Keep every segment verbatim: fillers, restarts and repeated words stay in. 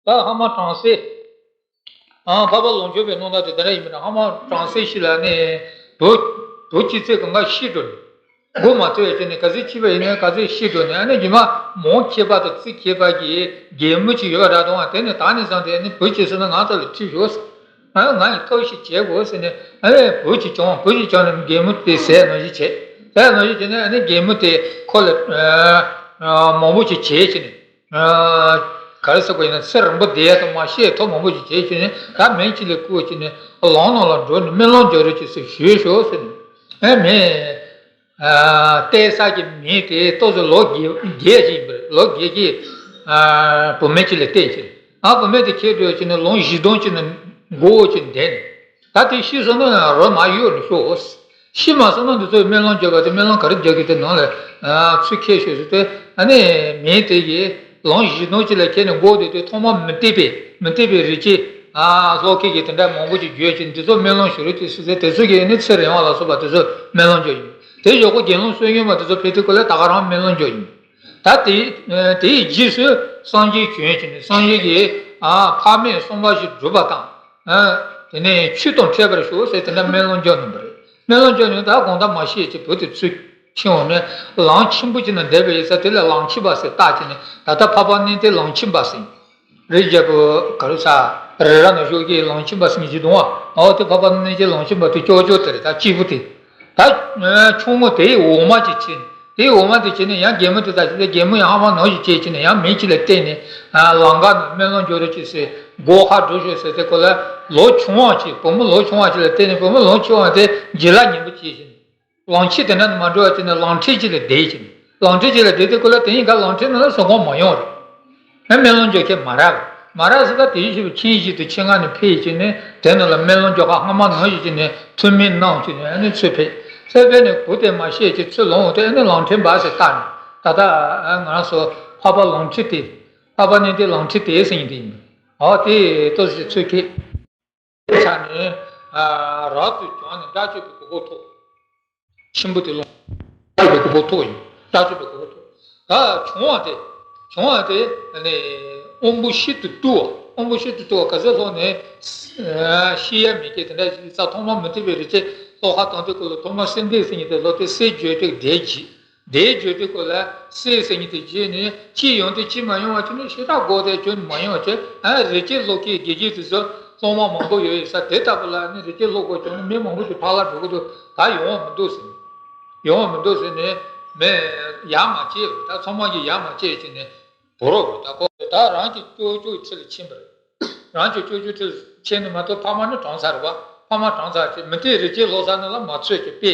ད་ཧ་མ་གྲང་སེ། ཨ་འཕགས་པ་ལོངས་སྤྱོད་པའི་སྣང་བརྡ་དེ་དེ་འདྲ་ཡིན་པ་ན། ཧ་མ་གྲང་སེ་ཞིག་ལ་ནི་བུ་བུ་སྐྱེས་ཚེ་གང་ག་ཤི་འགྲོ་ནས། མགོ་མ་ཐོན་ཡ་བྱས་ནས་ག་ཚོད་འཆི་བ་ཡིན་ནའི་ག་ཚོད་ཤི་འགྲོ་ནས། ཨ་ནི་རྗེས་མ་མོ་ཁྱད་པར་དང་ཙི་ཁྱད་པར་གྱི་རྒན་མོ་ཅིག་ཡོད་པ་འདྲ་གཏོང་བ་དེ་ནི་ད་ནས་བཟུང་སྟེ་ཨ་ནི་བུ་སྐྱེས་སོང་ན་ང་ཚོ་ལ་ཁྲིད་ཤོག་ཟེར། ཨ་ང་ཡི་ཐབས་ཤིག་བྱེད་དགོས་ཟེར་ནས། ཨ་ནི་བུ་ཅིག་བྱུང་། བུ་ཅིག་བྱུང་ནས་རྒན་མོ་དེ་ཟས་ནང་བཞིན་བྱས། ཟས་ནང་བཞིན་བྱས་ནས་ཨ་ནི་རྒན་མོ་དེ་ཁོ་ལ་མང་པོ་ཅིག་བྱས་བྱས་ནས། ག་རེ་ཟེར་དགོས་ཡིན་ན། ཚེ་རིང་པོ་བསྡད་ཡ་དང་མ་ཤི་ཡ་ཐབས་མང་པོ་ཅིག་བྱས་བྱས་ནས། ད་མིང་ཅིག་ལ་བསྐུར་བྱས་ནས་ལམ་ནང་ལ་འགྲོ་ནས་སྨོན་ལམ་རྒྱག་རོགས་གྱིས་ཟེར་ཞུས་ཤོག་ཟེར་ནས། ཨ་མིང་བསྟན་ས་ཀྱི་མིང་དེ་ཏོག་ཙམ་ལོ་རྒས་རྒས་ཅིག་ཡིན་པ་རེད། ལོ་རྒས་ཀྱི་བུད་མེད་ཅིག་ལ་བསྟན་བྱས། ཨ་བུད་མེད་དེ་ཁྱེར་འགྲོ་བྱས་ནས་ལམ་བཞི་སྟོང་ཅིག་ནང་སྒུག་བྱས་བསྡད་ནས། ད་དེ་ཤི་སོང་ན་རོ་མ་གཡོགས་ནས་ཤོག། ཤི་མ་སོང་ན་འདི་ཚོས་སྨོན་ལམ་རྒྱག་པ་དེ། སྨོན་ལམ་ག་རེ་རྒྱག་གི་དེ་ནང་ལ་ཚུར་ཁྱེར་ཤོག་ཟེར་ཏེ། ཨ་ནི་མིང་དེ་གིས་ལམ་བཞི་སྟོང་ཅིག་ལ་ཁྱེར་ནས་སྒུག་བསྡད་དུས། ཐོག་མ་མུ་སྟེགས་པའི་མུ་སྟེགས་པའི་རིག་བྱེད་ཨ་ལྷོ་ཁའི་གི་དེ་འདྲ་མང་པོ་ཅིག་བརྗོད་བྱས། འདི་ཚོ་སྨོན་ལམ་ཞུ་རོགས་གྱིས་ཟེར་ཏེ། དེ་ཚོ་གིས་ཨ་ནི་ཚེ་རིང་བ་ལ་སོགས་པ་དེ་ཚོ་སྨོན་ལམ་རྒྱག་ཡིན། དེ་ཞོག་ཁོ་དགེ་སློང་བསོད་སྙོམས་པ་དེ་ཚོ་ཕེབས་དུས་སྐོར་ལ་ད་ག་རང་སྨོན་ལམ་རྒྱག་ཡིན། ད་དེ་དེའི་རྗེས་སུ་སངས་རྒྱས་བྱོན་བྱས་ནས། སངས་རྒྱས་ཀྱིས་ཨ་ཕ་མེས་གསུམ་པ་ཞིག་བསྒྲུབས་པ་དང་། ཨ་དེ་ནས་ཆོས་དང་འཕྲད་པར་ཤོག་ཟེར་དེ་འདྲ་སྨོན་ལམ་རྒྱག་ནས་པ་རེད། སྨོན་ལམ་རྒྱག་ནས་ད་གང་ལྟར་མ་ཤི་ཡ་ཅིག་བུ་དེ་ཚུར་ཁྱེར་འོང་ནས། ལམ་ཆེན་པོ་ཅིག་ནང་བསྡད་པ་ཡིན་ས་དེ་ལ་ལམ་ཆེན་པ་ཟེར་བཏགས་བྱས་ནས། ད་ལྟ་འཕགས་པ་གནས་བརྟན་ལམ་ཆེན་པ་ཟེར། རི་རྒྱལ་པོ་ག་རེ་ས་རི་རབ་ནས་ཞོགས་ཀྱི་ལམ་ཆེན་པ་ཟེར་གྱི་འདུག་ཨ། འོ་དེ་འཕགས་པ་གནས་བརྟན་ལམ་ཆེན་པ་དེ་ཀྱོག་ཀྱོག་དེ་རེད། ད་སྐྱིད་པོ་དེ། ད་ཆུང་ངུ་དེའི་འོག་མ་ཅིག་བྱས། དེའི་འོག་མ་དེ་བྱས་ནས་ཡང་རྒན་མོ་དེ་ད་ཅི་སྟེ། རྒན་མོ་ཡང་ཧ་མ་ནང་བཞིན་བྱས་བྱས་ནས། ཡང་མིང་ཅིག་ལ་བསྟན་ནས། ཨ་ལམ་ཁ་ནས་སྨོན་ལམ་རྒྱག་རོགས་གྱིས་ཟེར། སྒོ་ཁར་འགྲོ་ཤོག་ཟེར་ཏེ། ཁོ་ལ་ལོ་ཆུང་བ་ཅིག་བུ་མོ་ལོ་ཆུང་བ་ཅིག་ལ་བསྟན་ནས། བུ་མོ་ལོ་ཆུང་བ་དེ་བརྗེད་ལ་ཉན་པོ་བྱས་བྱས་ནས། ལམ་ཕྱེད་དེ་འདྲ་ནས་མ་འགྲོ་བ་བྱས་ནས་ལམ་ཁྲིད་ཅིག་ལ་བསྡད་བྱས་ནས། ལམ་ཁྲིད་ཅིག་ལ་བསྡད་དུས་སྐབས་ལ་དེ་གཉིས་ཀ་ལམ་ཁྲིད་ནང་ལ་ཟ་ཁང་མ་ཡོང་བ་རེད། ཨ་སྨོན་ལམ་རྒྱག་མཁན་མ་རག་པ། མ་རག་ཟེར་ད་དེ་བཞིན་གཤེགས་པ་མཁྱེན་བརྩེ་ཞིག་ཏུ་ཆེད་མངགས་ནས་ཕེབས་བྱས་ནས། དེ་ནང་ལ་སྨོན་ལམ་རྒྱག་ག་ཧ་མ་ནང་བཞིན་བྱས་ནས་ཐུགས་སྨོན་གནང་བྱས་ནས། ཨ་ནི་ཚུར་ཕེབས། ཚུར་ཕེབས་ནས་བུ་དེ་མ་ཤི་ཡ་ཅིག་ཚུར་ལོངས་ཏེ། ཨ་ནི་ལམ་ཁྲིད་པ་ཟེར་བཏགས་ནས། ད་ལྟ་ང་རང་ཚོ་འཕགས་པ་ལམ་ཁྲིད་དེ། འཕགས་པ་གནས་བརྟན་ལམ་ཁྲིད་དེ་ཟེར་མཁན་དེ་ཡིན། འོ་དེ་ཏོག་ཙམ་ཚུར་ཁྱེར། ཆ་ནས་རབ་ཏུ་བྱུང་ནས་དགྲ་བཅོམ་པའི་གོ་འཕང་ཐོབ། ཆེན་པོ་དེ་ལོངས། དགྲ་བཅོམ་པའི་གོ་འཕང་ཐོབ་ཡིན། དགྲ་བཅོམ་པའི་གོ་འཕང་ཐོབ། ད་བྱུང་བ་དེ། བྱུང་བ་དེ་ནི་དབང་པོ་ཤིན་ཏུ་དཀྲུགས་པ། དབང་པོ་ཤིན་ཏུ་དཀྲུགས་པ་ག་ཚོད་ལྷོད་ནས། ཤི་ཡ་མེད་ཀྱི་དེ་འདྲ་ཞིག་ས། ཐོག་མ་མུ་སྟེགས་པའི་རིག་བྱེད་ལྷོ་ཁ་བཏང་དུས་སྐབས་ལ། ཐོག་མ་སེམས་སྡེ་ཟེར་མཁན་དེ་ལྷོད་དེ་སེམས་བརྗོད་བྲལ་བསྡད་ཀྱི། དེའི་རྒྱུ་དེ་ཁོ་ལ་སྲས་ཟེར་མཁན་དེ་བྱས་ནས། ཅི་ཡོང་དུས་ཅི་མ་ཡོང་བ་བྱས་ནས། ཞེ་དྲག་དགོས་དེ་ཁྱོན་མ་ཡོང་བ་བྱས། ཨ་རི་སྐྱེས་ལྷོ་ཁའི་དགེ་རྒན་དེ་ཚོ་སློབ་མ་མང་པོ་ཡོད་ཡོད་ས་དེ་ལྟ་བུ་ལ་ནི། རི་སྐྱེས་ལྷོ་ཁ་བྱས་ནས་མི་མང་པོ་ཅིག་ཕར་ལ་འགྲོ་གི་འདུག་ད་ཡོང་བ་མི་འདུག་ཟེར་ནས། ཡོང་བ་མི་འདུག་ཟེར་ནས་མི་ཡར་མ་བྱས། ད་ཚང་མ་གིས་ཡར་མ་བྱས་བྱས་ནས་བོར་རོགས། ད་ཁོ་ད་རང་གི་ཅོ་ཅོའི་ཁྲི་ལ་ཕྱིན་པ་རེད། རང་གི་ཅོ་ཅོའི་ཁྲི་ལ་ཕྱིན་ནས་མ་གཏོགས། ཕ་མ་ནི་གྲོངས་ཚར་བ། ཕ་མ་གྲོངས་ཚར་བྱས། མུ་སྟེགས་རི་སྐྱེས་ལྷོ་ས་ནང་ལ་མ་ཚུད་ཀྱི་དཔེ།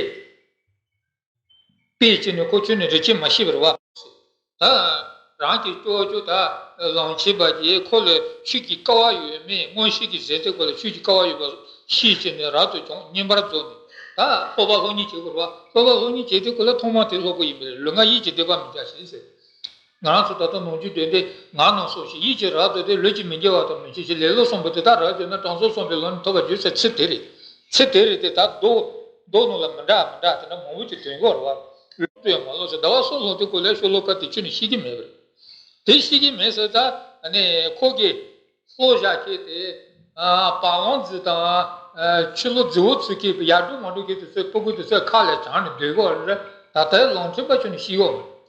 དཔེ་བྱས་ནས་ཁོ་ཁྱོན་ནས་རི་སྐྱེས་མ་ཤེས་པ་རེད་བ། ད་རང་གི་ཅོ་ཅོ་ད་ལམ་ཁྱེར་པ་གིས་ཁོ་ལ་ཆོས་ཀྱི་སྐལ་བ་ཡོད་མེད། མངོན་ཤེས་ཀྱི་ཟེར་དེ་ཁོ་ལ་ཆོས་ཀྱི་སྐལ་བ་ཡོད་པ་ཤེས་བྱས་ནས་རབ་ཏུ་བྱུང་། བསྙེན་པར་རྫོགས་ནས་ད་སློབ་པ་སློབ་གཉེར་བྱེད་དགོས་རེད་བ། སློབ་པ་སློབ་གཉེར་བྱེད་དུས་སྐབས་ལ་ཐོག་མ་དེ་སློབ་དགོས་ཡིན་པ་རེད། ལུས་ངག་ཡིད་ཀྱི་སྡིག་པ་མི་བྱ་ཞིང་ཟེར། ང་རང་ཚོ་ད་ལྟ་ནམ་རྒྱུན་འདོན་དེ། ང་ནང་སོགས་ཤིག་ཡིད་ཀྱི་རབ་ཏུ་དེ། ལུས་ཀྱིས་མི་དགེ་བ་དང་མི་བྱེད་ཅིང་། ལེ་ལོ་གསུམ་པོ་དེ་དག་རབ་བྱས་ན། དྲང་སྲོང་གསུམ་པའི་ལམ་ནི་ཐོབ་པར་འགྱུར་ཟེར་ཚིག་དེ་རེད། ཚིག་དེ་རེད་དེ། ད་མདོ་མདོ་ནང་ལ་མི་འདྲ་མི་འདྲ་དེ་འདྲ་མང་པོ་ཅིག་འདོན་གྱི་ཡོད་རེད་བ། ལུས་ལྟོས་མ་ལོག་ཟེར། ཟླ་བ་གསུམ་ལྷུང་དུས་སྐབས་ལ་ཤོ་ལོ་ཀ་དེ་ཁྱོན་ནས་ཤེས་ཀྱི་མེད་པ་རེད། དེ་ཤེས་ཀྱི་མེད་ཟེར། ད་ནི་ཁོ་གིས་སློབ་བྱ་ཁྱེར་ཏེ། ཨ་བ་ལང་རྫི་དང་། ཨ་ཆུ་ལོ་རྫི་བོ་ཚོ་གིས་ཡར་འགྲོ་མར་འགྲོ་ཁྱེར་ཏེ་ཚོས་སྤུ་གུ་དེ་ཚོའི་ཁ་ལ་བྱང་ནས་སྡོད་ཀྱི་ཡོད་རེད། ད་ལྟའི་ལམ་ཁྲིད་པ་ཁྱོན་ནས་ཤེས་ཀྱི་ཡོད་མ་རེད།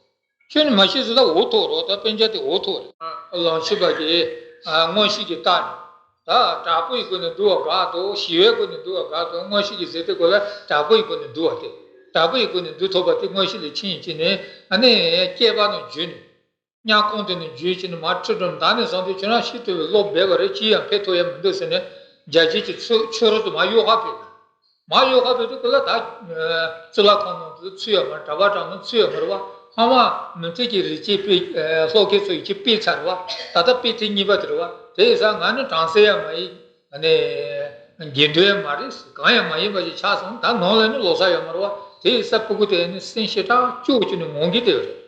ཁྱོད་ནི་མ་ཤེས་ཟེར་ད་འུ་ཐུག་རོགས། ད་སྤུན་ཀྱག་དེ་འུ་ཐུག་རེད། ལམ་ཁྲིད་པ་གིས་མངོན་ཤེས་ཀྱིས་བལྟས་ནས། ད་དྲག་པོའི་སྒོ་ནས་འདུལ་བ་དགའ་འདུག་ཞི་བའི་སྒོ་ནས་འདུལ་བ་དགའ་འདུག་མངོན་ཤེས་ཀྱིས་ཟེར་དུས་སྐབས་ལ་དྲག་པོའི་སྒོ་ནས་འདུལ་བ་དེ། དྲག་པོའི་སྒོ་ནས་འདུལ་ཐུབ་པ་དེ་མངོན་ཤེས་ལ་ཕྱིན་ཡིན་གྱི་ནས། ཨ་ནི་སྐྱེས་པ་ནས་བརྒྱུད་ནས། དམྱལ་ཁམས་དེ་ནས་བརྒྱུད་བྱས་ནས་མར་ཁྲི་སྒྲུང་ད་ནས་བཟུང་སྟེ་ཁྱོད་རང་ཤི་ཐུབ་པའི་བློ་འབད་པ་རེད། ཅི་ཡང་ཕེབས་ཐུབ་ཡ་མི་འདུག་ཟེར་ནས། རྒྱལ་སྤྱི་གི་ཚུར་ཆོས་རོགས་དུ་མ་གཡོག་ཁ་ཕེབས། མ་གཡོག་ཁ་ཕེབས་དུས་སྐབས་ལ་ད་ཙི་ལ་ཁང་ནང་དུ་ཚུད་ཡོད་མ་རེད། གྲྭ་པ་གྲྭ་ནང་ཚུད་ཡོད་མ་རེད་བ། ཧ་མ་མུ་སྟེགས་ཀྱི་རིག་བྱེད་དཔེ་ཨ་ལྷོ་ཁའི་ཚོ་ཡི་ཆེད་དཔེ་ཚར་བ། ད་ལྟ་དཔེ་ཐེངས་གཉིས་པ་དེ་རེད་བ། དེ་ཡིན་ཙང་ང་ནི་གྲང་སེ་ཡང་མ་ཡིན། ཨ་ནི་དགེ་འདུན་ཡང་མ་རེད། གང་ཡང་མ་ཡིན་པ་ཞིག་ཆགས་སོང་། ད་ནང་ལ་ནི་ལོག་ས་ཡོད་མ་རེད་བ། དེ་ཡིན་ཙང་སྤུ་གུ་དེ་ནི་སེམས་ཞེ་དྲག་སྐྱོ་བྱས་ནས་ངུ་གི་བསྡད་ཡོད་རེད།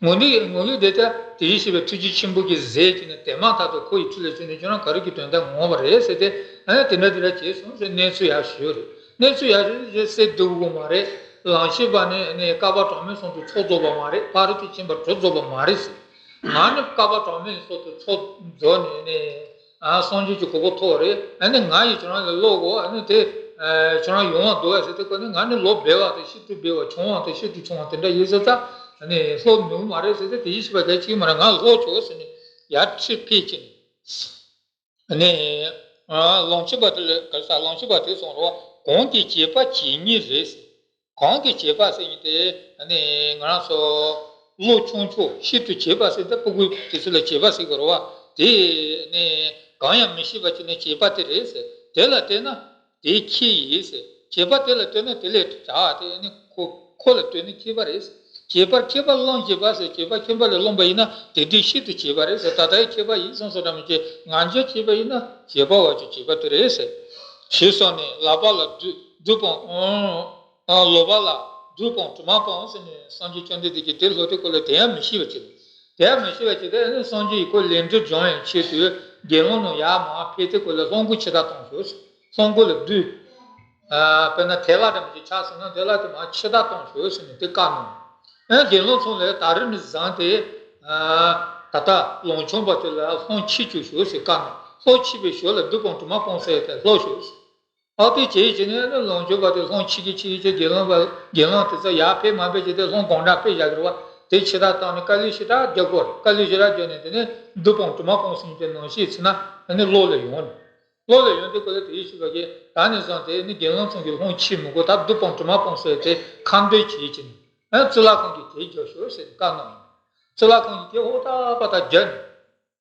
ངུ་ནི་ངུ་གི་བསྡད་ད་དེའི་ཞེས་པའི་ཐུགས་རྗེ་ཆེན་པོ་གིས་གཟིགས་བྱས་ནས། དེ་མ་ཐག་ཏུ་ཁོ་ཡི་ཁྲི་ལ་བྱོན་ནས། ཁྱོད་རང་ག་རེ་གི་དོན་དག་ངུ་བ་རེད་ཟེར་ཏེ། ཨ་ནི་དེ་འདྲ་དེ་འདྲ་བྱས་སོང་ཟེར་གནས་ཚུལ་ཡར་ཞུས་རེད། གནས་ཚུལ་ཡར་ཞུས་རྗེས་སེ་སྡུག་གོ་མ་རེད། ལམ་ཁྲིད་པ་ནི་ནི་བསྐལ་པ་གྲངས་མེད་གསུམ་དུ་ཚོགས་རྫོགས་པ་མ་རེད། ཕ་རོལ་ཏུ་ཕྱིན་པ་གྲུབ་རྫོགས་པ་མ་རེད་ཟེར། ང་ནི་བསྐལ་པ་གྲངས་མེད་སོགས་དུ་ཚོགས་རྫོགས་ནས་ནི། ཨ་སངས་རྒྱས་ཀྱི་གོ་འཕང་ཐོབ་རེད། ཨ་ནི་ང་ཡིས་ཁྱོད་རང་ལ་སློབ་དགོས། ཨ་ནི་དེ་ཨ་ཁྱོད་རང་ཡོང་བ་འདུག་བ་ཟེར་དུས་ཀ་ནི། ང་ནི་ལོ་སྦས་པ་དང་ཤི་དུས་སྦས་པ། བྱུང་བ་དང་ཤི་དུས་བྱུང་བ་དེ་འདྲ་ཡིན་ཟེར་ཙང་། ཨ་ནི་སློབ་ནུས་མ་རེད་ཟེར་ཏེ། དེ་ཡིས་ཤི་བ་གལ་ཆེ་གི་མ་རེད། ང་སློབ་ཆོག་ཟེར་ནས་ཡར་ཁྲིད་ཕེབས་ཀྱིན། ཨ་ནི་ཨ་ལོངས་སྤྱོད་པ་དེ་ལ་ག་ས་ལོངས་སྤྱོད་པ་དེ་གསུངས་རོགས། གང་གིས་བྱེད་པ་བྱེད་ཉིད་རེད་ཟེར། གང་གིས་བྱེད་པ་ཟེར་ནི་དེ། ཨ་ནི་ང་རང་ཚོ་བློ་ཆུང་ཆུང་ཤིན་ཏུ་བྱེད་པ་ཟེར་ཏེ། ཕྲུ་གུ་དེ་ཚོ་ལ་བྱེད་པ་ཟེར་གི་རེད་བ། དེ་ནི་གང་ཡང་མི་ཤེས་པ་ཅིག་ནི་བྱེད་པ་དེ་རེད་ཟེར། དེ་ལ་བལྟས་ན་དེ་ཁྱི་ཡིན་ཟེར། བྱེད་པ་དེ་ལ་ལྟོས་ན་དེ་ལས་དྲག་དེ་ནི་ཁོ་ཁོ་ལ་ལྟོས་ན་མཁས་པ་རེད་ཟེར། བྱེད་པར་མཁས་པ་བླངས་བྱེད་པ་ཟེར། བྱེད་པ་མཁས་པ་ལས་བླངས་པ་ཡིན་ན་དེ་དུས་ཤིན་ཏུ་བྱེད་པ་རེད་ཟེར། ད་ལྟའི་མཁས་པ་ཡིན་སོང་ས་འདྲ་མི་བྱེད། ང་ཚོ་བྱེད་པ་ཡིན་ན་བྱེད་པ་བ་ཅིག་བྱེད་པ་དེ་རེད་ཟེར། ཞེས་གསུངས་ནས། ལག་པ་ལ་བདུད་བདུད་དཔུང་། ཨང་། ལག་པ་ལ་བདུད་དཔུང་གྲིབ་མ་སྤུངས་ཟེར་ནས། སངས་རྒྱས་བཅོམ་ལྡན་འདས་ཀྱིས་དེ་སློབ་དེ་ཁོ་ལ་དེ་ཡང་མི་ཤེས་པ་བྱེད། དེ་ཡང་མི་ཤེས་པ་བྱེད་དེ། ཨ་ནི་སངས་རྒྱས་ཀྱིས་ཁོ་ལས་འབྲས་སྦྱོང་བའི་ཆེད་དུ་དགེ་སློང་ནང་ཡར་མར་ཕེབས་ཏེ་ཁོ་ལ་སློབ་མགོ་ཕྱི་ལྟ་བཏང་ཞོག་ཟེར། སློབ་མགོ་ལ་བདུད། ཨ་དཔེར་ན་དེ་ལ་འདྲ་མི་ཅིག་ཆགས་སོང་ན། དེ་ལ་དེ་མར་ཕྱི་ལྟ་བཏང་ཞོག་ཟེར་ནས་དེ་བཀའ་གནང་། ཨ་དགེ་སློང་ཚོ་ལ་ད་རིས་ནས་བཟུང་སྟེ། ཨ་ད་ལྟ་ལོངས་སྤྱོད་པ་དེ་ལ་སློབ་ཕྱི་བཅུག་ཞོག་ཟེར་བཀའ་གནང་། སློབ་ཕྱི་བའི་ཞོར་ལ་བདུད་དཔུང་གྲིབ་མ་སྤུངས་ཟེར་དེ་སློབ་ཞོག་ཟེར། ཨ་དེ་བྱས་བྱས་ནས་ནི་ལོངས་སྤྱོད་པ་དེ་སློབ་ཕྱི་གི་ཕྱི་གི་དགེ་སློང་པ། དགེ་སློང་དེ་ཚོ་ཡར་ཕེབས་མར་ཕེབས་བྱས་ཏེ་སློབ་སྦྱོང་འདྲ་ཕེབས་བཞག་གི་རེད་བ། དེ་ཕྱི་ལྟ་བཏང་ནས་དཀའ་ལས་ཞེ་དྲག་རྒྱག་གི་རེད། དཀའ་ལས་ཞེ་དྲག་རྒྱག་ནས་དེ་ནས་བདུད་དཔུང་གྲིབ་མ་སྤུངས་ཟེར་གྱི་ནང་བཞིན་བྱས་ན་ནི་བློ་ལ་ཡོང་ནས། བློ་ལ་ཡོང་དུས་ཁོ་ལ་དེ་ཡིས་ཤེས་པ་གིས། ད་ནས་བཟུང་སྟེ་ནི་དགེ་སློང་ཚོ་གི་སློབ་ཕྱི་མི་དགོས། ད་བདུད་དཔུང་གྲིབ་མ་སྤུངས་ཟེར་དེ་ཁ་འདོན་བྱས་བྱས་ནས། ཨ་གཙུག་ལག་ཁང་གི་གྱལ་རྒྱབ་ཤོག་ཟེར་བཀའ་གནང་ཡིན། གཙུག་ལག་ཁང་གི་གྱལ་ཧོ་ཏ་པ་ཏ་རྒྱབ་ནས།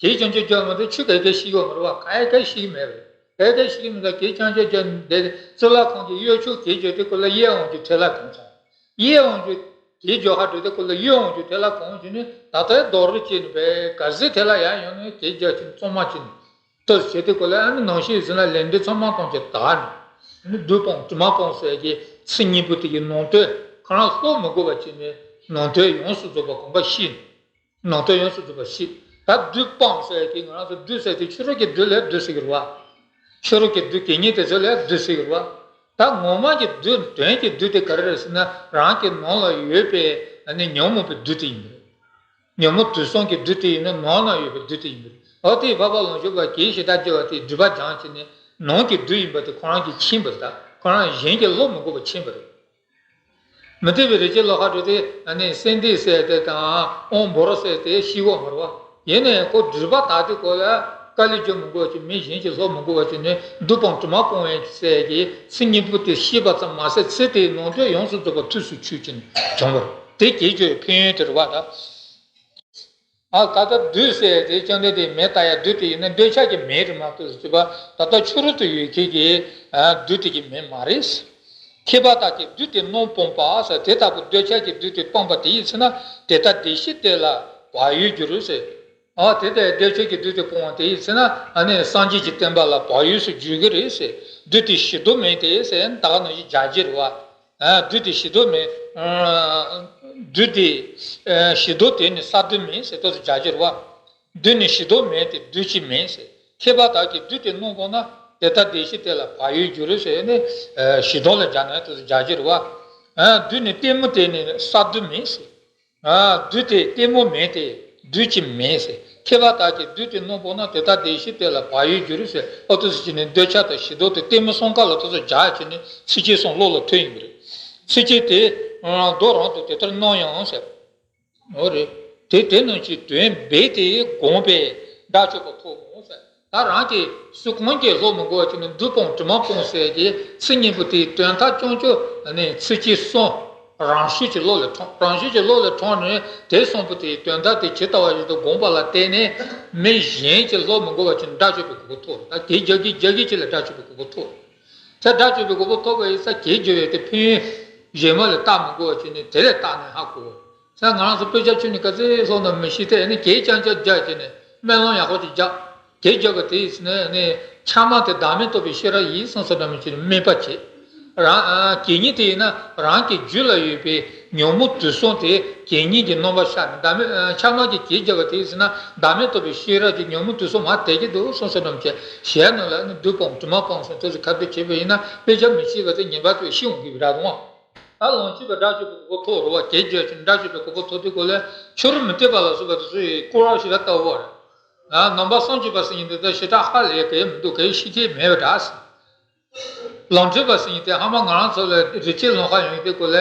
གྱལ་ཅང་ཅང་རྒྱབ་མ་ཐུབ། ཆུ་ག་ག་ཤི་གི་ཡོད་མ་རེད་བ། ག་ག་ཤི་གི་མེད་པ་རེད། ག་ག་ཤི་གི་མེད་ད། གྱལ་ཅང་ཅང་རྒྱབ་ནས་བསྡད་དེ། གཙུག་ལག་ཁང་གི་གཡས་ཕྱོགས་གྱལ་རྒྱབ་དུས་ཁོ་ལ་གཡས་འོག་གི་ཁྲེ་ལ་གང་ཆགས། གཡས་འོག་གི་གྱལ་རྒྱབ་ཁ་འགྲོ་དུས་ཁོ་ལ་གཡོན་འོག་གི་ཁྲེ་ལ་གང་བྱས་ནས། ད་ལྟའི་རྡོ་རུ་བྱས་ནས་བས་ག་ཟེ་ཁྲེ་ལ་ཡར་ཡོང་ནས་གྱལ་རྒྱབ་ཀྱི་གཙང་མ་བྱས་ནས། ལྟོས་བྱས་དུས་ཁོ་ལ་ཨ་ནི་ནང་ཤེས་ཟིན་ལ་ལས་འབྲས་ཚང་མ་གཏོང་བྱེད་དག་ནས། ཨ་ནི་བདུད་དཔུང་གྲིབ་མ་སྤུངས་ཟེར་གྱི་ཚིག་གཉིས་པོ་དེ་གི་ནང་དོན་ཁོ་རང་སློབ་མི་དགོས་པ་བྱས་ནས་ནང་དོན་ཡོངས་སུ་རྫོགས་པ་གོམ་པ་བཞི། ནང་དོན་ཡོངས་སུ་རྫོགས་པ་བཞི། ད་བདུད་སྤུངས་ཟེར་གྱི་ང་རང་ཚོ་བདུད་ཟེར་དེ་ཕྱི་རོལ་གྱི་བདུད་ལ་བདུད་ཟེར་གྱི་རེད་བ། ཕྱི་རོལ་གྱི་བདུད་གད་སྙིགས་དེ་ཚོ་ལ་བདུད་ཟེར་གྱི་རེད་བ། ད་ངོ་མ་གི་བདུད་དོན་གྱི་བདུད་དེ་ག་རེ་རེད་ཟེར་ན། རང་གི་ནང་ལ་ཡོད་པའི་ཨ་ནི་ཉོན་མོངས་པའི་བདུད་དེ་ཡིན་པ་རེད། ཉོན་མོངས་དུག་གསུམ་གྱི་བདུད་དེ་ཡིན་ན་ནང་ན་ཡོད་པའི་བདུད་དེ་ཡིན་པ་རེད། འོ་དེ་འཕགས་པ་ལོངས་སྤྱོད་པ་གྱལ་ཞེ་དྲག་རྒྱབ་པ་དེས་སྒྲིབ་པ་སྦྱངས་བྱས་ནས་ནང་གི་བདུད་ཡིན་པ་དེ་ཁོ་རང་གིས་མཁྱེན་པ་རེད། ད་ཁོ་རང་གཞན་གྱིས་སློབ་མི་དགོས་པ་མཁྱེན་པ་རེད། མུ་སྟེགས་པའི་རི་སྐྱེས་ལོག་ཁ་འགྲོ་དེ་ཨ་ནི་སེང་ལྡེང་ཟེར་དེ་དང་དབང་འབོར་ཟེར་དེ་ཤི་གོ་མ་རེད་བ། ཡིན་ནའི་ཁོ་སྒྲིབ་པ་དག་དེ་ཁོ་ལ་དཀའ་ལས་རྒྱག་མི་དགོས་པ་བྱས། མི་གཞན་གྱིས་སློབ་མི་དགོས་པ་བྱས་ནས་བདུད་དཔུང་གྲིབ་མ་སྤུངས་པའི་ཟེར་གྱི་ཚིག་གཉིས་པོ་དེ་ཤེས་པ་ཙམ་མ་ཟད། ཚིག་དེའི་ནང་དོན་ཡོངས་སུ་རྫོགས་པ་ཐུགས་སུ་ཆུད་ཅིང་བྱུང་བར། དེ་གྱལ་རྒྱབ་པའི་ཕན་ཡོན་དེ་རེད་བ། ད་ཨ་ག་ད་བདུད་ཟེར་དེ་བཅོམ་ལྡན་འདས་མེ་ལྟ་ཡ་བདུད་དེ་ཡིན་ན་འདོད་ཆགས་ཀྱི་མེ་རེད་མ་གཏོགས་ཟེར་བ། ད་ལྟ་ཕྱི་རོལ་དུ་ཡོད་མཁན་གྱི་ཨ་བདུད་དེ་གི་མེ་མ་རེད། མཁས་པ་དག་གིས་བདུད་དེ་རྣམ་སྤངས་པ་ཟེར། དེ་ལྟ་བུ་འདོད་ཆགས་ཀྱི་བདུད་དེ་སྤངས་པ་དེ་ཡིས་ཚེ་ན་དེ་ལྟར་བདེ་གཤེགས་དེ་ལ་བག་ཡོད་འགྱུར་ཟེར། ཨ་དེ་ལྟར་འདོད་ཆགས་ཀྱི་བདུད་དེ་སྤངས་པ་དེ་ཡིས་ཚེ་ན་ཨ་ནི་སངས་རྒྱས་ཀྱི་བསྟན་པ་ལ་བག་ཡོད་སུ་འགྱུར་གྱི་རེད་ཟེར། བདུད་དེ་ཞི་དུལ་མིན་ཏེ་ཟེར། ད་ག་ནང་བཞིན་རྒྱ་གྱེར་བ། ཨ་བདུད་དེ་ཞི་དུལ་མིན། ཨ་བདུད་དེ་ཨ་ཞི་དུལ་དེ་ནི་ས་རྡུལ་མིན་ཟེར། ཏོག་ཙམ་རྒྱ་གྱེར་བ། བདུད་ནི་ཞི་དུལ་མིན་ཏེ་བདུད་ཀྱིས་མིན་ཟེར། མཁས་པ་དག་གིས་བདུད་དེ་རྣམ་སྤངས་ན། དེ་ལྟར་བདེ་གཤེགས་དེ་ལ་བག་ཡོད་འགྱུར་ཟེར་ནས། ཨ་ཞི་དུལ་ལ་སྦྱར་ན་ཏོག་ཙམ་རྒྱ་གྱེར་བ། ཨ་བདུད་ནི་ལྟད་མོ་དེ་ནི་ས་རྡུལ་མིན་ཟེར། ཨ་བདུད་དེ་ལྟད་མོ་མིན་ཏེ་བདུད་ཀྱིས་མིན་ཟེར། མཁས་པ་དག་གིས་བདུད་དེ་རྣམ་སྤངས་ན། དེ་ལྟར་བདེ་གཤེགས་དེ་ལ་བག་ཡོད་འགྱུར་ཟེར། ཨ་ཏོག་ཙམ་བྱས་ནས་འདོད་ཆགས་དང་ཞི་དུལ་དང་ལྟད་མོ་གསུམ་ཀ་ལ་ཏོག་ཙམ་སྦྱར་བྱས་ནས་ཚིགས་བཅད་གསུམ་བློ་ལ་ཐོན་ཡོང་གི་རེད། ཚིགས་བཅད་དེ་མདོ་རང་དུ་དེ་ལྟར་སྣང་ཡང་ཟེར། འོ་རེད། དེ་དེ་རྣམས་ཀྱི་དོན་སྦས་ཏེ་དགོངས་པས་དགྲ་བཅོམ་པ་ཐོབ་མོ་ཟེར། ད་རང་གིས་སུ་གང་གིས་སློབ་མི་དགོས་པ་བྱས་ནས་བདུད་དཔུང་དྲི་མ་སྤུངས་ཟེར་གྱི་ཚིག་གཉིས་པོ་དེའི་དོན་དག་ཅུང་ཅུང་ནས་ཚིགས་བཅད་གསུམ་རང་ཤུགས་ཀྱིས་བློ་ལ་འཁྲུངས། རང་ཤུགས་ཀྱིས་བློ་ལ་འཁྲུངས་ནས་དེ་གསུམ་པོ་དེའི་དོན་དག་དེ་ཇི་ལྟ་བ་བཞིན་དུ་དགོངས་པ་ལ་བརྟེན་ནས་མི་གཞན་གྱིས་སློབ་མི་དགོས་པ་བྱས་ནས་དགྲ་བཅོམ་པའི་གོ་འཕང་ཐོབ། ད་དེ་རྒྱ་གི་རྒྱ་གི་ཅི་ལ་དགྲ་བཅོམ་པའི་གོ་འཕང་ཐོབ། ད་དགྲ་བཅོམ་པའི་གོ་འཕང་ཐོབ་པ་ཡིན་ཙང་གྱལ་རྒྱབ་པའི་དེ་ཕན་ཡོན་གཞན་མ་ལ་བལྟ་མི་དགོས་པ་བྱས་ནས་དེ་ལས་བལྟས་ནས་ཧ་གོ། ས་ང་རང་ཚོ་དཔེ་ཆ་ཁྱོན་ནས་ག་ཚོད་ལྷག་ན་མི་ཤེས་ཏེ། ཨ་ནི་གྱལ་རྐྱང་རྐྱང་རྒྱབ་བྱས་ནས་སྨོན་ལམ་ཡག་པོ་ཅིག་རྒྱབ། གྱལ་རྒྱབ་པ་དེ་ཡིན་ཟེར་ནས་ཨ་ནི་ཆགས་མ་དེ་བདག་མེད་རྟོགས་པའི་ཤེས་རབ་ཡིན་བསམ་ས་འདྲ་མི་བྱེད་ནས་སྨད་པ་བྱེད། རང་ཨ་གད་སྙིགས་དེ་ཡིན་ན་རང་གི་རྒྱུད་ལ་ཡོད་པའི་ཉོན་མོངས་དུག་གསུམ་དེ་གད་སྙིགས་ཀྱི་རྣམ་པ་ཤར་ནས་བདག་མེད་ཨ་ཆགས་མ་གི་གྱལ་རྒྱབ་པ་དེ་ཡིན་ཟེར་ན་བདག་མེད་རྟོགས་པའི་ཤེས་རབ་ཀྱི་ཉོན་མོངས་དུག་གསུམ་མར་དེད་ཀྱི་འདུག་བསམ་ས་འདྲ་མི་བྱེད། ཞལ་ནང་ལ་ཨ་ནི་བདུད་དཔུང་དྲི་མ་སྤངས་ཟེར་དེ་ཚོ་ཁ་གཏད་བྱས་པ་ཡིན་ན་དཔེ་ཆ་མི་ཤེས་པ་དེ་ངེས་པར་དུ་ཤི་འོང་གི་རེད་འདུག་ཨང་། ད་ལོངས་སྤྱོད་པ་དགྲ་བཅོམ་པའི་གོ་འཕང་ཐོབ་རེད་བ། དེ་བརྗོད་ཀྱི་དགྲ་བཅོམ་པའི་གོ་འཕང་ཐོབ་དུས་སྐབས་ལ་ཕྱི་རོལ་མུ་སྟེགས་པ་ལ་སོགས་པ་དེ་ཚོ་ཡི་སྐོར་བ་ཞེ་དྲག་ལྟ་བུ་རེད། ཨ། ནང་པ་སངས་རྒྱས་པ་ཟེར་མཁན་དེ་དག་ཞེ་དྲག་ཧ་ལས་ག་ཡེ་མི་འདུག་ག་ཡེ་ཤེས་ཀྱི་མེད་པ་འདྲ་ཟེར། ལམ་འཁྲུལ་པ་ཟེར་མཁན་དེ་ཧ་མ་ང་རང་ཚོ་ལ་རི་སྐྱེས་ལམ་ཁ་ཡོང་དུས་སྐབས་ལ་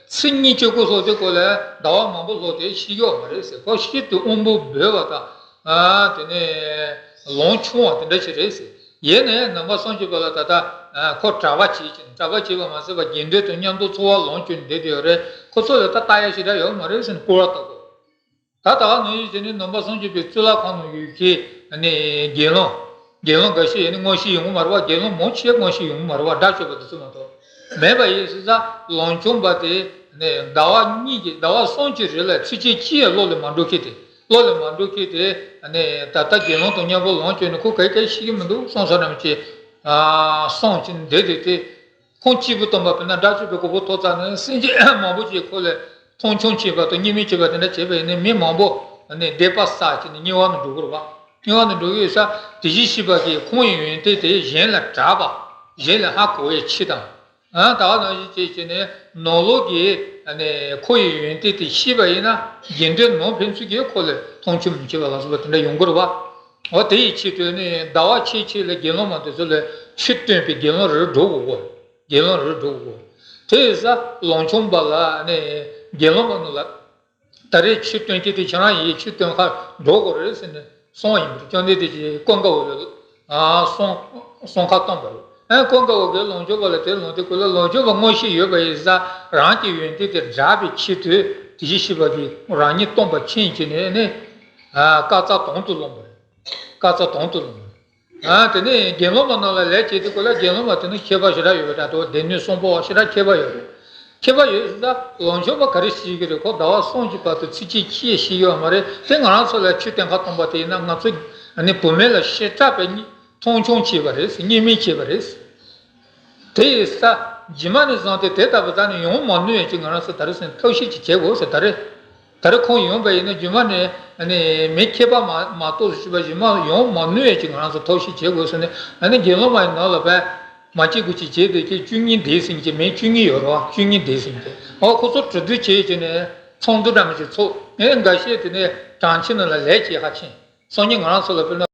ཚེས་ཉི་ཤུ་རྩ་དགུ་ལྷག་དུས་སྐབས་ལ་ཟླ་བ་མང་པོ་ལྷག་དེ་ཤེས་ཀྱི་ཡོད་མ་རེད་ཟེར། ཁོ་ཤིན་ཏུ་དབང་པོ་སྦོས་པ་དང་། ཨ། དེ་ནས་ལམ་ཆུང་བ་དེ་འདྲ་ཞིག་རེད་ཟེར། ཡིན་ནའི་ནང་པ་སངས་རྒྱས་པ་ལ་ད་ལྟ་ཁོ་གྲྭ་པ་བྱེད་ཀྱི་ནི། གྲྭ་པ་བྱེད་པ་མ་ཟད་པ་དགེ་འདུན་དང་མཉམ་དུ་འཚོ་བ་ལོངས་སྤྱོད་བསྡད་དེ་ཡོད་རེད། ཁོ་ཚོ་ལ་ད་ལྟ་ཡ་ཞེ་དྲག་ཡོད་མ་རེད་ཟེར་ནས་སྐོར་བ་ལྟ་དགོས། ད་ད་ག་ནང་བཞིན་བྱས་ནས་ནང་པ་སངས་རྒྱས་པའི་གཙུག་ལག་ཁང་ནང་ཡོད་མཁན་ནི་དགེ་སློང་། དགེ་སློང་འགའ་ཤས་ཡིན་ན་མངོན་ཤེས་ཡོང་གི་མ་རེད་བ། དགེ་སློང་མང་ཆེ་མངོན་ཤེས་ཡོང་གི་མ་རེད་བ། དགྲ་བཅོམ་པ་དེ་ཚོ་མ་གཏོགས། མེད་པ་ཡིན་ཟེར་ཙང་ལམ་ཆུང་བ་དེ་ནི་ཟླ་བ་གཉིས་ཀྱི་ཟླ་བ་གསུམ་གྱི་རིང་ལ་ཚེས་གཅིག་གཅིག་ཡང་ལོག་ལས་མ་འགྲོ་མཁན་དེ། ལོག་ལས་མ་འགྲོ་མཁན་དེ་ནི་ད་ལྟ་དགེ་སློང་དང་མཉམ་པོ་ལོངས་སྤྱོད་ནས་ཁོ་ག་གེ་ཤེས་ཀྱི་མི་འདུག་བསམ་བསམ་རང་བྱས། ཨ། སོང་ཅིག་འདི་དེ་དེ། ཁོང་གཅིག་པུ་སྟོན་པ་དཔེར་ན་དགྲ་བཅོམ་པའི་གོ་འཕང་ཐོབ་ཚར་ནས་སེམས་ཅན་མང་པོ་ཅིག་ཁོ་ལ་མཐོང་ཆུང་བྱེད་པ་དང་བརྙས་སྨོད་བྱེད་པ་དེ་འདྲ་བྱས་པ་ཡིན་ན་མི་མང་པོ་ནི་སྡིག་པ་བསགས་ཀྱི་ནི་དམྱལ་བ་ནང་འགྲོ་གི་རེད་བ། དམྱལ་བ་ནང་འགྲོ་གི་ཡོད་ས། དེ་བཞིན་གཤེགས་པ་གིས་ཁོང་གི་ཡོན་ཏན་དེ་གཞན་ལ་གྲགས་པ། གཞན་ལ་ཧ་གོ་བའི་ཕྱིར་དང་། ཨ། ད་ག་ནང་བཞིན་བྱས་བྱས་ནས་ནང་ལོགས་ཀྱི་ནི་ཁོ་ཡི་ཡོན་ཏན་དེ་ཤེས་པ་ཡིན་ན་དགེ་འདུན་ནང་ཕན་ཚུན་གྱིས་ཁོ་ལ་མཐོང་ཆུང་མི་བྱེད་པ་ལ་སོགས་པ་དེ་འདྲ་ཡོང་གི་རེད་བ། འོ། དེ་ཡི་ཆེད་དུ་ནི་ཟླ་བ་ཕྱེད་ཕྱེད་ལ་དགེ་སློང་མ་དེ་ཚོ་ལ་ཆོས་སྟོན་པའི་དགེ་སློང་རེ་འགྲོ་དགོས་གོ། དགེ་སློང་རེ་འགྲོ་དགོས་གོ། དེ་ཡི་ས་ལམ་ཆུང་བ་ལ་ནི་དགེ་སློང་མ་རྣམས་ལ་ད་རེས་ཆོས་སྟོན་གྱི་དེ་ཁྱེད་རང་ཡིས་ཆོས་སྟོན་ཁ་འགྲོ་དགོས་རེད་ཟེར་ནས་གསུངས་པ་ཡིན་པ་རེད། བཅོམ་ལྡན་འདས་ཀྱིས་ཀུན་དགའ་བོ་ལ། ཨ། གསུང་གསུང་ཁ་བཏང་པ་རེད། ཨ། ཀུན་དགའ་བོ་གིས་ལམ་ཆུང་བ་ལ་དེ་ལབ་དུས་སྐབས་ལ་ལམ་ཆུང་བ་མངོན་ཤེས་ཡོད་པ་ཡིན་ཙང་རང་གི་ཡོན་ཏན་དེ་བསྒྲགས་པའི་ཆེད་དུ་དེ་བཞིན་གཤེགས་པ་གིས་རང་ཉིད་སྟོན་པ་མཁྱེན་བྱས་ནས་ནི། ཨ། དཀའ་རྩ་དང་དུ་བླངས་པ་རེད། དཀའ་རྩ་དང་དུ་བླངས་པ་རེད། ཨ། དེ་ནས་དགེ་སློང་མ་རྣམས་ལ་ལན་བྱེད་དུས་སྐབས་ལ་དགེ་སློང་མ་དེ་ནི་མཁས་པ་ཞེ་དྲག་ཡོད་པ་འདྲ་འདུག་སྡེ་སྣོད་གསུམ་པོ་ཞེ་དྲག་མཁས་པ་ཡོད་རེད། མཁས་པ་ཡོད་ཙང་ལམ་ཆུང་བ་ག་རེ་ཤེས་ཀྱི་རེད། ཁོ་ཟླ་བ་གསུམ་གྱི་བར་དུ་ཚིག་གཅིག་ཤེས་ཤེས་ཡོད་མ་རེད། དེ་ང་རང་ཚོ་ལ་ཆོས་སྟོན་ཁ་གཏོང་པ་དེ་ཡིན་ན་ང་ཚོ་ནི་བུད་མེད་ལ་ཞེ་དྲག་པའི་མཐོང་ཆུང་བྱས་པ་རེད། བརྙས་སྨོད་བྱས་པ་རེད། དེ་ཡིན་ཙང་རྗེས་མ་ནས་བཟུང་སྟེ་དེ་ལྟ་བུ་ད་ནི་ཡོང་མ་ནུས་ཡས་ཀྱི་ང་རང་ཚོ་ད་རེས་ཟིན་ཐབས་ཤེས་ཅིག་བྱེད་དགོས་ཟེར། ད་རེས་ད་རེས་ཁོང་ཡོང་པ་ཡིན་ན་རྗེས་མ་ནས་ནི་མི་མཁས་པ་མ་མ་གཏོགས་ཞུས་པ་རྗེས་མ་ཡོང་མ་ནུས་ཡས་ཀྱི་ང་རང་ཚོ་ཐབས་ཤེས་བྱེད་དགོས་ཟེར་ནས། ཨ་ནི་དགེ་སློང་མ་ཡི་ནང་ལ་བས། མ་གཅིག་དགུ་གཅིག་བྱས་དེ་ཀྱི་བཅུ་གཉིས་འདས་ཟིན་གྱི་མིན། བཅུ་གཉིས་ཡོད་རེད་བ། བཅུ་གཉིས་འདས་ཟིན་གྱི། ཨོ། ཁོ་ཚོ་གྲོས་བསྡུར་བྱས་ཀྱི་ནས་ཚོགས་འདུ་འདྲ་མི་ཞིག་ཚོགས། ངས་འགའ་ཤས་དེ་ནས་གྲངས་ཆེ་ནང་ལ་ལས་བྱེད་ཧ་ཆེན། སང་ཉིན་ང་རང་ཚོ་ལ་དཔེར་ན།